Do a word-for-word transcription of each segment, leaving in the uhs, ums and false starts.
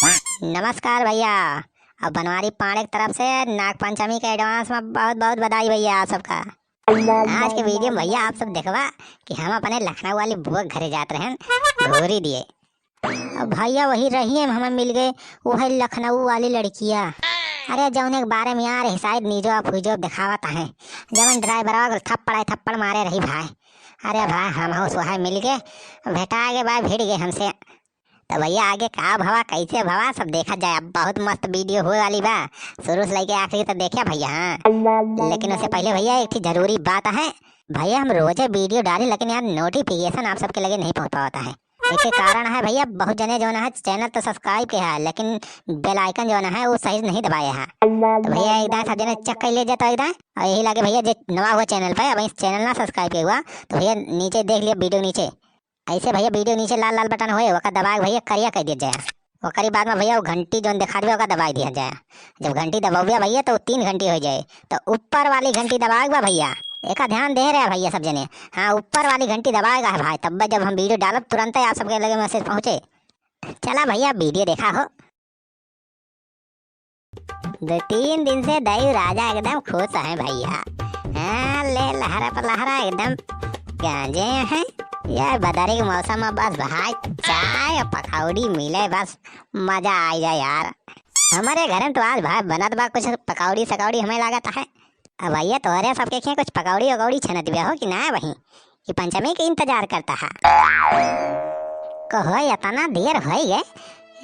नमस्कार भइया, अउर बनवारी पांड़े की तरफ से नाग पंचमी के advance में बहुत बहुत बधाई भइया आप सबका। आज के video में भइया आप सब देखबा कि हम अपने लखनऊ वाली बुआ के घरे जात रहेन घूरी दिए। अब भइया वही रहिए में हमें मिल गए, वही लखनऊ वाली लड़किया। अरे जौने के बारे में यार ही शायद नीजो फूजो देखावत है, जवन ड्राइवरवा के थप्पड़ थप्पड़ मारे रही भाई। अरे भाई हम हो सुहाय मिल गए, भेटा गए भाई, भिड़ गए हमसे। तो भइया आगे का भवा, कैसे भवा, सब देखा जाए। अब बहुत मस्त video होए वाली बा, शुरू से लेके आखिरी तक देखिया भइया। हाँ, लेकिन उससे पहले भइया एक ठे जरूरी बात है। भइया हम रोजे video डाली, लेकिन यार notification आप सबके लगे नहीं पहुँच पावत है। एके कारण है भइया, बहुत जने जौन है channel तो subscribe के है, लेकिन bell icon जौन है वो सही से नहीं दबाए है। तो भइया एक दाएं सब जने check कर लीजिए तो एक दाएं। अउर यही लागे भइया जे नवा हुआ channel पे, अब इस channel ना subscribe के हुआ, तो भइया नीचे देख लिया video नीचे। ऐसे भइया video नीचे लाल लाल button होए, ओका दबा के भइया करिया कर दिया जाए। ओकरी बाद में भइया वो घंटी जौन दिखा देवे, ओका दबाई दिया जाए। जब घंटी दबावे भइया तो तीन घंटी हो जाए, तो ऊपर वाली घंटी दबाए बा भइया। एका ध्यान दे रहे भइया सब जने। हाँ, ऊपर वाली घंटी दबाएगा है भाई, तब जब हम video डालब तुरंत आप सबके लगे message पहुँचे। चला भइया video देखा हो। दो तीन दिन से दई राजा एकदम खुश है भइया। हाँ, ले लहरा पलहरा एकदम गांजे हैं। ये बदरी के मौसम में बस भाई चाय और पकौड़ी मिले, बस मजा आ जाए यार। हमारे घर में तो आज भाई बनत बा कुछ पकौड़ी सकौड़ी हमें लागत है। अब भइया तोहरे सबके खें कुछ पकौड़ी वकौड़ी छनत बा हो कि ना वहीं? कि पंचमी के इंतजार करता है। कहो, इतना देर होई गए,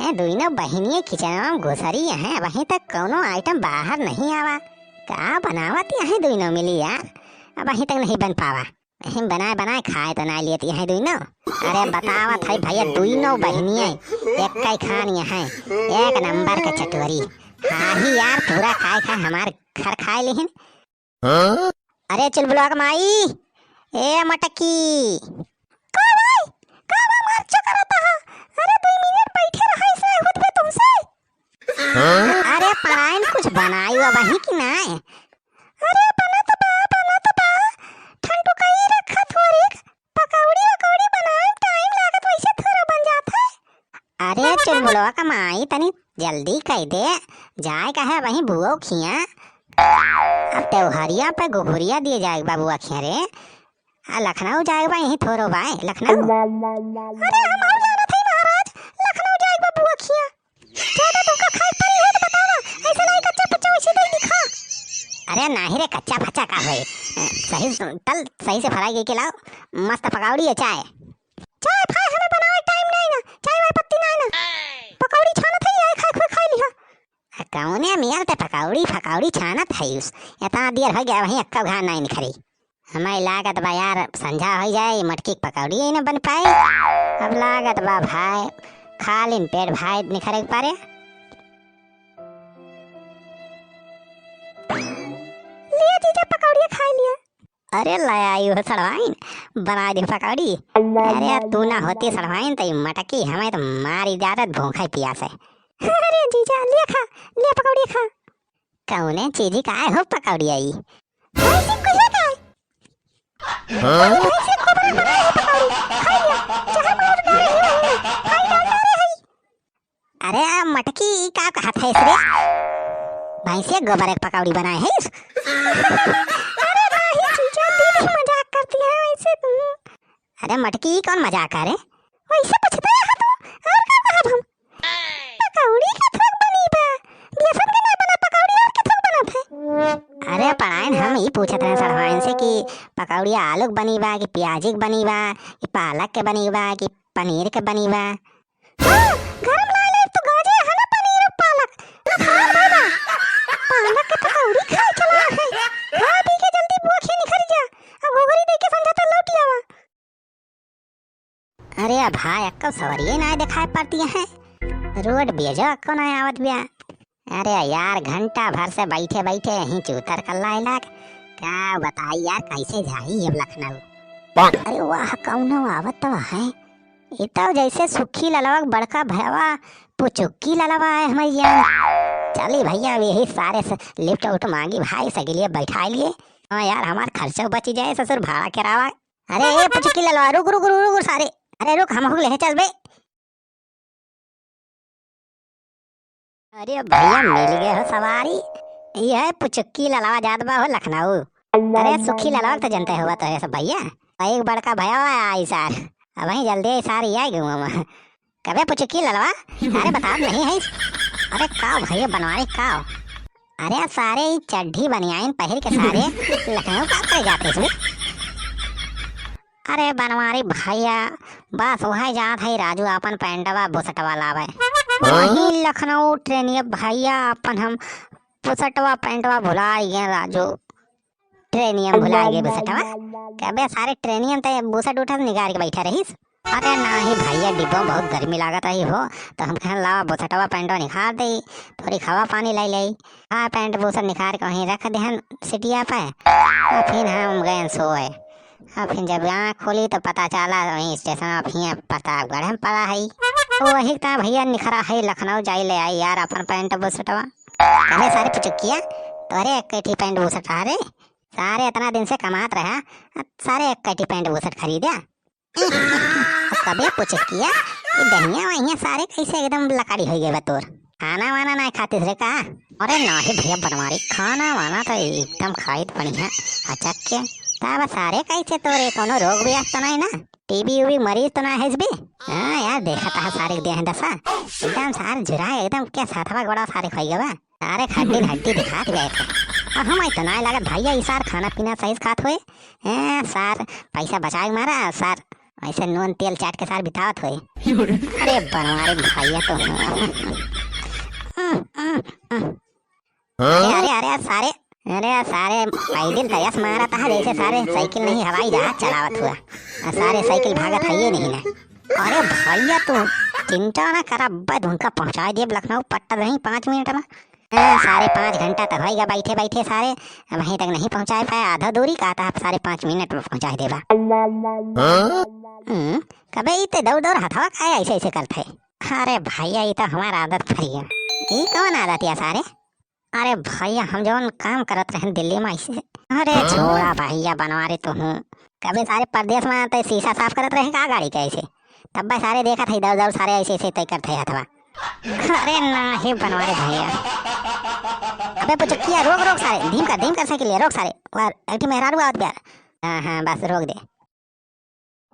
ए दुइनो बहिनिये किचनवा में घुसरी हैं, अबहीं तक कौनो item बाहर नहीं आवा। का बनावत हैं दुइनो मिली यार, अबहीं तक नहीं बन पावा। अहीं बनाए बनाए खाए तो ना लेती हैं दुइनो। अरे बतावत है भइया, दुइनो बहिनिये एक कई खान हैं, एक नंबर के चटोरी। हाँ ही यार, पूरा खाए खाए हमार घर खाए लेहिन। हाँ? अरे चुलबुलवा के माई, ए मटकी। का भाई? का बा मार चकराता है? अरे दो मिनट बैठे रहा, ऐसे होत बे तुमसे। हाँ? अरे पराइन कुछ बनाई हुआ वही कि नाय? अरे बनत बा, बनत बा। ठंडू कई रखा थोड़ी, पकौड़ी वकौड़ी बनाए time लागत, वैसे थोड़ा बन जात है। अरे चुलबुलवा के माई, तनी जल्दी कई दे, जाए का है वहीं बुआ खिया। अब त्योहरिया पे घुघुरिया दिए जाए बा बुआ खिया रे। आ लखनऊ जाए बा, यहीं थोरो बा, लखनऊ। अरे हम और जानत हई महाराज, लखनऊ जाए बा बुआ खिया। ज्यादा तुमका खाए पड़ी है तो बतावा, ऐसे नहीं कच्चा पच्चा वैसे दे दिखा। अरे नाही रे, कच्चा फच्चा का होए, सही से तल, सही से fry कइके लाओ, मस्त पकौड़ी है चाय। चाय फाय हमें बनावे time नाई ना, चाय वाय पत्ती नाई ना। पकौड़ी छानत है, आए खाए खुए खाए लिहा। आ कौने मियाल ते पकौड़ी फकौड़ी छानत है उस? इतना देर हो गया वहीं अक्का घा नाई निखरी। हमें लागत बा यार संझा हो जाए, मटकी की पकौड़ी ही ना बन पाए। अब लागत बा भाई खाली पेट भाई निखरे के पारे। लिया जीजा पकौड़िया खाए लिया। अरे ले आई हो सड़वाइन, बना दे पकौड़ी। अरे तू ना होती सड़वाइन तो ई मटकी हमें तो मारी जात भूखा पियास है। अरे जीजा लिया खा, लिया पकौड़ी खा। कौने चीजी का है हो पकौड़ी आई? भैंसी कुहिया का है। हाँ? भैंसी को बना बना है पकौड़ी। खाई लिया, जहाँ मार ना रही वहीं। खाई डाल ना रही। अरे आ मटकी, ई का कहत है रे? भैंसे गोबर एक पकौड़ी बनाए है इस? अरे नहीं जीजा, दीदी मजाक करती है वैसे। अरे मटकी, ई कौन मजाक करे? वैसे पूछते हैं तू, और का कहब हम? पकौड़ी के थोक बनी बा, बेसन के ना बना पकौड़ी, और के थोक बनत है? अरे पराइन, हम ई पूछत रहे सड़वाइन से कि पकौड़िया आलू के बनी बा कि प्याजी के बनी बा कि पालक के बनी बा कि पनीर के बनी बा। हाँ, घर में ला ले तो गाजे है ना पनीर और पालक। तो खा ले ना। पालक के पकौड़ी खाए चला है। खा पी के जल्दी बुआ खिया निखर जा। अब घुघरी दे के संझा तक लौट आवा। अरे भाई, अक्को सवरिये ना दिखाई पड़ती हैं। रोड बेजो अक्को ना आवत बिया। अरे यार, घंटा भर से बैठे बैठे यहीं चूतर कर लाए लाग। का बताई यार, कैसे जाई अब लखनऊ? अरे वाह, कौनो आवत तो है। ई तो जैसे सुखी ललवा के बड़का भयवा पुचुक्की ललवा है हमारी जान। चली भैया, अब यही सारे से lift उफ्ट मांगी भाई, सगलिए बैठा लिए। हाँ यार, हमार खर्चा बची जाए ससुर, भाड़ा किरावा। अरे ए पुचुक्की ललवा, रुक रुक रुक रुक सारे। अरे रुक, हम हो ले चल बे। अरे भइया, मिल गए हो सवारी। यह पुचुक्की ललवा जात बा हो लखनऊ। अरे सुखी ललवा तो जनते हुआ तो है सब भइया। एक बड़का भइया आई सार, अबहीं जल्दी आई सार, ये आई गऊँ हम। कबे पुचुक्की ललवा? अरे बतात नहीं है। अरे का भइया बनवारी का? अरे सारे ई चड्ढी बनियाइन पहिर के सारे लखनऊ का करे जात है इसमें? अरे बनवारी भइया, बस वही जात है राजू अपन पैंटवा बुसटवा लावे। हाँ? वही लखनऊ ट्रेनिया भइया अपन हम बुसटवा पैंटवा भुला गए राजू। ट्रेनियम भुला गए बुसटवा। कबे सारे ट्रेनियम ते बुसट उठत निगार के बैठा रहीस। अरे नाही भइया, डिब्बो में बहुत गर्मी लागत रही हो, तो हम कहन लावा बुसटवा पैंटवा निकाल दे, थोड़ी हवा पानी लाई लाई। हाँ, पैंट बुसट निकाल के वहीं रख देहन सिटिया पे। और फिर हम गए सोए। और फिर जब आँख खोली तो पता चला वहीं स्टेशन, अब हियाँ प्रतापगढ़ में पड़ा है। तो वही ता भइया निखरा है लखनऊ, जाई ले आई यार अपन पैंट बुसटवा। अरे सारे पुचुकिया, तोरे एक ठी पैंट बुसट रहा रे। सारे इतना दिन से कमात रहा, सारे एक ठी पैंट बुसट खरीदा। कबे पुचुकिया, ये दहिया वहिया सारे कैसे एकदम लकड़ी हो गए बा तोर? खाना वाना नहीं खाते रे का? अरे नाही भइया बनवारी, खाना वाना तो एकदम खाइत बढ़िया, अचक के। तब सारे कैसे तोरे कोनो रोग भी तो नहीं ना? टीबी उबी मरीज तो ना है बे? हाँ यार, देखा था सारे के देह दशा, एकदम सार झुरा, एकदम क्या साथवा गोड़ा सारे खाई गवा। सारे हड्डी हड्डी दिखात गए थे। अब हम तो ना लागत भइया, ई सार खाना पीना सही से खात हुए। ए, सार पैसा बचाए मारा, सार ऐसे नून तेल चाट के सार बितावत हुए। अरे बनवारी भइया तो। अरे, अरे, अरे, सारे, अरे, सारे पैदल तो यस मारा था, जैसे सारे साइकिल नहीं, हवाई जहाज चलावत हुआ। आ, सारे साइकिल भागत है ये नहीं ना। अरे भइया, तू चिंता ना करा, बद उनका पहुँचाए देब लखनऊ, पट्टा नहीं पाँच मिनट में। हाँ, सारे पाँच घंटा तो होइगा बैठे बैठे सारे, वहीं तक नहीं पहुँचाए पाए, आधा दूरी का था, सारे पाँच मिनट में पहुँचाए देबा। हाँ? हम्म, कबे ई ते दौड़ दौड़ हथवा काहे ऐसे ऐसे करत है? अरे भइया, ई तो हमार आदत फरिया। ई कौन आदत या सारे? अरे भइया, हम जौन काम करत रहन दिल्ली में ऐसे, अरे हाँ? छोड़ा भइया, बनवारी तो हूँ। कभी सारे परदेस में आते शीशा साफ करत रहे का गाड़ी के ऐसे, तब बस सारे देखत है दौड़ दौड़ सारे ऐसे ऐसे तय करत है हथवा। अरे ना हे बनवारी भइया। अबे पुचुकिया, रोक रोक सारे, धीम कर, धीम कर साइकिल, रोक सारे। और एक ठे मेहरारू आवत बिया। हाँ हाँ, बस रोक दे।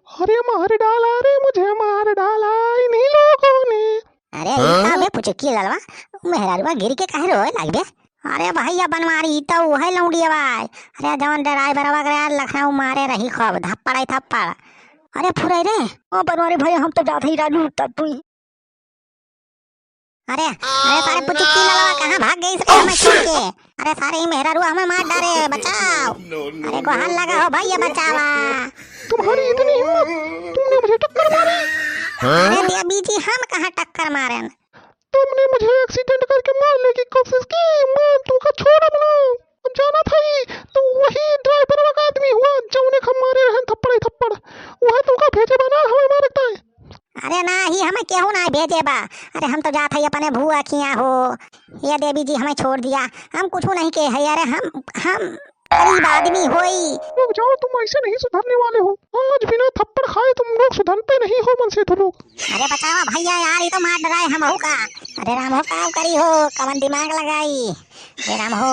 अरे मार डाला रे मुझे, मार डाला इन्हीं लोगों ने। अरे, ई का बे पुचुकी ललवा, मेहरारुआ गिर के काहे रोए लाग बे? अरे भइया बनवारी, ई तो उहे लौंडिया बा। अरे जवन ड्राइवरवा के यार लखनऊ मारे रही खूब, थप्पड़ आई थप्पड़। अरे फुराई रे। ओ बनवारी भइया, हम तो जात हई राजू, तब तू ही। अरे, अरे सारे पुचुकी ललवा कहाँ भाग गई इसके हमें छोड़ के? अरे सारे ई मेहरारू हमें मार डारे, बचाओ। अरे गोहार लगा हो भइया, बचावा। तुम्हारी इतनी हिम्मत, तुमने मुझे टक्कर मारी। अरे देवी जी, हम कहाँ टक्कर मारेन? तुमने मुझे एक्सीडेंट करके मारने की कोशिश की, मैं तुमको छोड़ब ना। हम जाना था ही, तो वही ड्राइवर का आदमी हुआ, जौने हम मारे रहन थप्पड़ ही थप्पड़। वह तुमका भेजे बा ना, हमें मारे ताए। अरे नाही, हमें केहू ना भेजे बा। अरे हम तो जात हई अपने भुआ किया हो। ये देवी जी हमें छोड़ दिया, हम कुछ नहीं के है। अरे हम, हम गरीब आदमी होई। रुक जाओ, तुम ऐसे नहीं सुधरने वाले हो। आज बिना थप्पड़ खाए तुम लोग सुधरते नहीं हो मनसेधु लोग। अरे बचावा भइया यार, ई तो मार डराए हमहू का। अरे राम हो, का करी हो, कवन दिमाग लगाई। हे राम हो,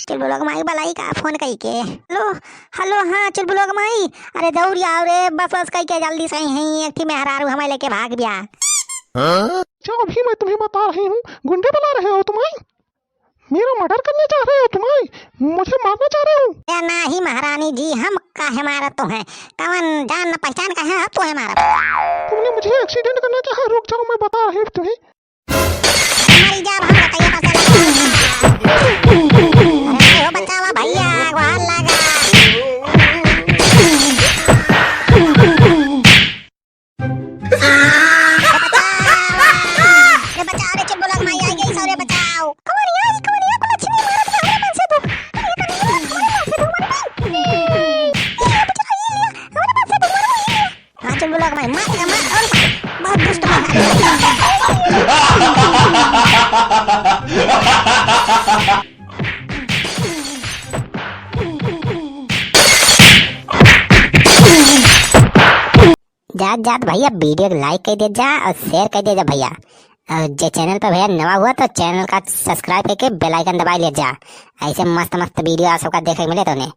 चुलबुलवा के माई बलाई का फोन कई के? हेलो, हेलो, हाँ, चुलबुलवा के माई। अरे दौड़ आओ रे, बस, बस कई के जल्दी से ही, एक ठी मेहरारू हमें लेके भाग गया। हाँ? अच्छा, अभी मैं तुम्हें बता रही हूँ, गुंडे बुला रहे हो तुम, हैं? मेरा मर्डर करना चाह रहे हो तुम, हैं? मुझे मारना चाह रहे हो? ए नाही महारानी जी, हम काहे मारत तो हैं? कवन जान न पहचान का है, तो है मारा। तुमने मुझे एक्सीडेंट करना चाहा, रुक जाओ, मैं बता रही हूँ तुम्हें। मरी जा, हम बताइए, पता नहीं। अरे भाई हो, बचावा भइया, गोहार लागा। अरे बचावा। अरे बचाओ रे, चुलबुलवा के माई आई गई सो रे, बचाओ। कवरिया, ई कवरिया को लक्ष्मी मारत है, अरे मनसेधु। अरे ये तो नहीं है, अरे मनसेधु मर गई। ये बचाओ, ये लिया, अरे मनसेधु मर गई। हाँ, चुलबुलवा के माई, मार, मार, मार, और बहुत दुष्ट बा। जात जात भइया वीडियो के लाइक कइ दे जा और शेयर कइ दे जा भइया। और जे channel पे भैया नवा हुआ तो channel का subscribe करके bell icon दबाइ ले जा, ऐसे मस्त मस्त video आप सबका देखे के मिले तोने।